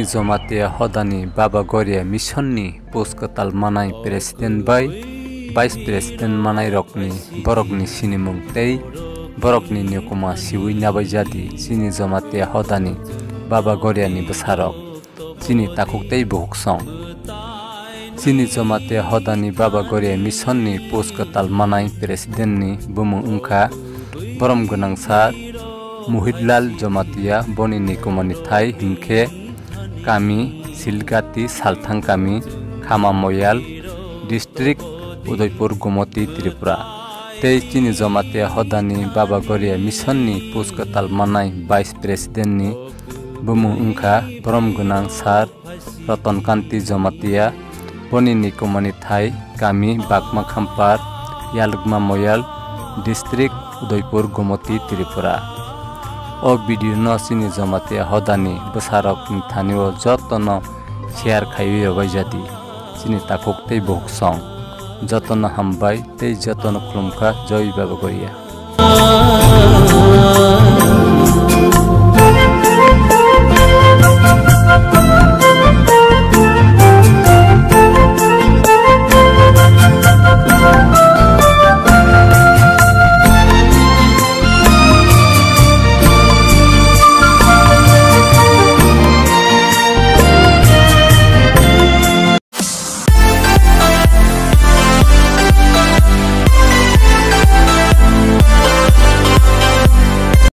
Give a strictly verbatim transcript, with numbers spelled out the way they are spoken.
Jamatia hodani Baba Goria Mission ni post kwtal manai President bai Vice President manai rokni borokni sinimung tei borokni nikuma siwi nabai jadi chini Jamatia hodani Baba Goria ni bwsarok, chini takhuk tei bukhuk song. Chini Jamatia hodani Baba Goria Mission ni post kwtal manai President ni bumung wngkha borom gwnang sir Muhitlal Jamatia, boni nikumani thai hinkhe kami Silgati, salthang kami Khama Moyal, district Udaipur, Gomoti, Tripura. Tei chini Jamatia hodani Baba Goria Mission ni post kwtal manai Vice President ni bumung wngkha borom gwnang sir Ratan Kanti Jamatia, boni nikumani thai kami Bakma Khampar, Yalgma Moyal, district Udaipur, Gomoti, Tripura. O video no chini Jamatia hodani bwsarokni thani o jotono share khaiwi rwbai jadi. Chini takhuk tei bukhuk song. Jotono hambai tei jotono khulumkha. Joi Baba Goria.